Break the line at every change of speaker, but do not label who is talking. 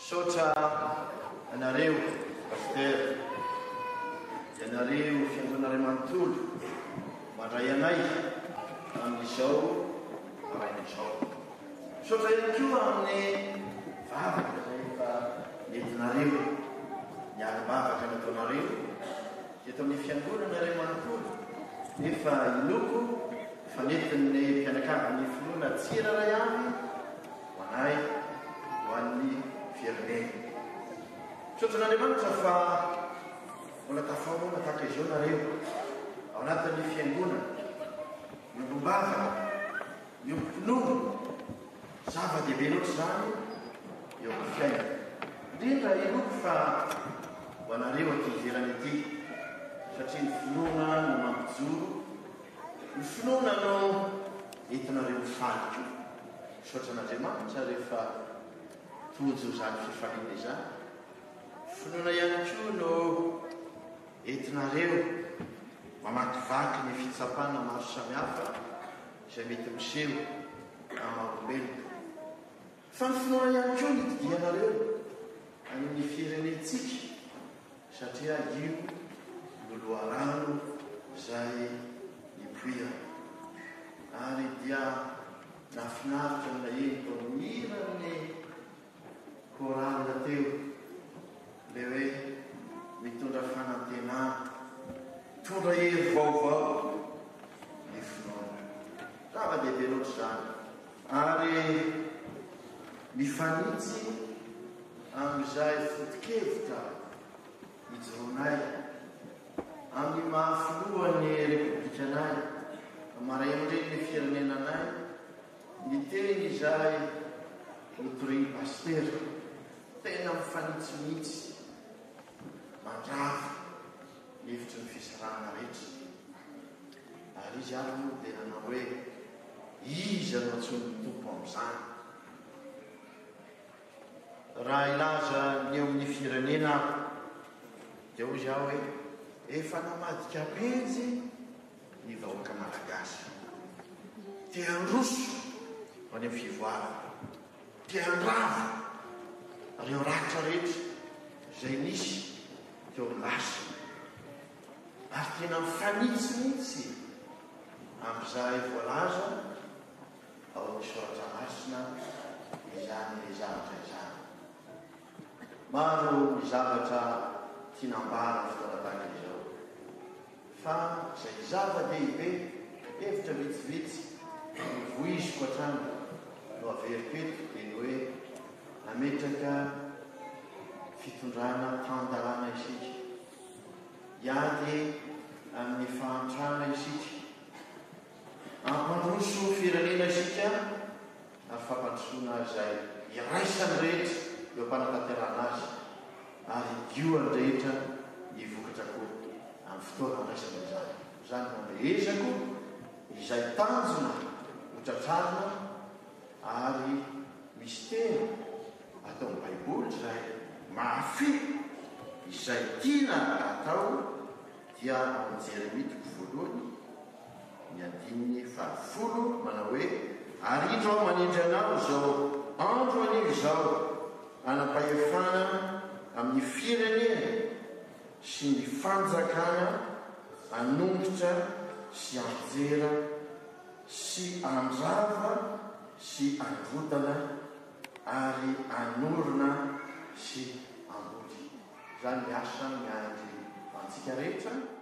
Misaotra anareo Pasitera, ianareo fiangonana iray manontolo mandray anay amin'izao maraina izao. Misaotra ihany koa amin'ny vavaka izay efa nentinareo, ny alim-bavaka nataonareo eto amin'ny fiangonana iray manontolo, nefa inoako fa nentin'ny mpianakavin'ny finoana tsirairay avy ho anay, ho an'ny firenena. Misaotra an'Andriamanitra fa mbola tafahoana tahaka izao nareo ao anatin'ny fiangonana, miombom-bavaka, miombom-pinoana. Zava-dehibe loatra izany eo amin'ny fiainana. Indrindra inoako fa ho anareo aty ivelany aty, satria ny finoana no mampijoro, ny finoana no entinareo mifaly koa. Misaotra an'Andriamanitra rehefa tojo izany fifaliana izany. Finoana ihany koa no entinareo mamakivaky ny fitsapana maro samihafa izay mety miseho amin'ny maha olombelona. Fa ny finoana ihany koa no itobianareo any amin'ny firenentsika satria io no loharano izay nipoirana. Ary dia nahafinaritra ny naheno tao amin'ny hiran'ny chorale teo ilay hoe mitondra fanantenana, mitondra hery vaovao ny finoana. Zava-dehibe loatra izany ary mifanitsy amin'izay foto-kevitra ijoroanay amin'ny maha filohan'ny Repoblika anay, maha ray aman-drenin'ny firenena anay, ny teny izay notorian'i Pasitera, tena mifanitsy mihitsy, mandrava ny hevitry ny fisarahana rehetra. Ary izy ary moa dia nanao hoe, Iza no antsoin'ny Tompo amin'izany? Raha hilaza ny eo amin'ny firenena aho, dia hoy aho hoe, efa namadika pejy ny vahoaka malagasy. Te handroso ho any amin'ny fivoarana, te handrava ireo ratra rehetra izay nisy teo amin'ny lasa. Ary tena mifanitsy mihitsy amin'izay voalaza ao amin'ny Soratra Masina izany zavatra izany. Maro ny zavatra tiana ambara amin'ny fotoana tahaka izao, fa izay zava-dehibe, hevitra vitsivitsy no voiziko hatrany no averiko eto dia ny hoe hametraka fitondrana tan-dalàna isika. Hiady amin'ny fahantrana isika. Hampandroso firenena isika ary fampandrosoana izay iraisan'ny rehetra eo am-panatanterahana azy ary idioan'ny rehetra ny vokatra koa amin'ny fotoana andraisana izany. Izany no amehezako izay tanjona ho tratrarina ary misy teny ataon'ny Baiboly izay mahafehy izay tiana atao dia ao amin'ny Jeremia toko voalohany ny andininy fahafolo manao hoe, Ary indro aho manendry anao izao andro anio izao hanam-pahefana amin'ny firenena sy ny fanjakana hanongotra sy hanjera sy handrava sy handrodana ary hanorina sy hamboly. Izany ny asa miandry antsika rehetra.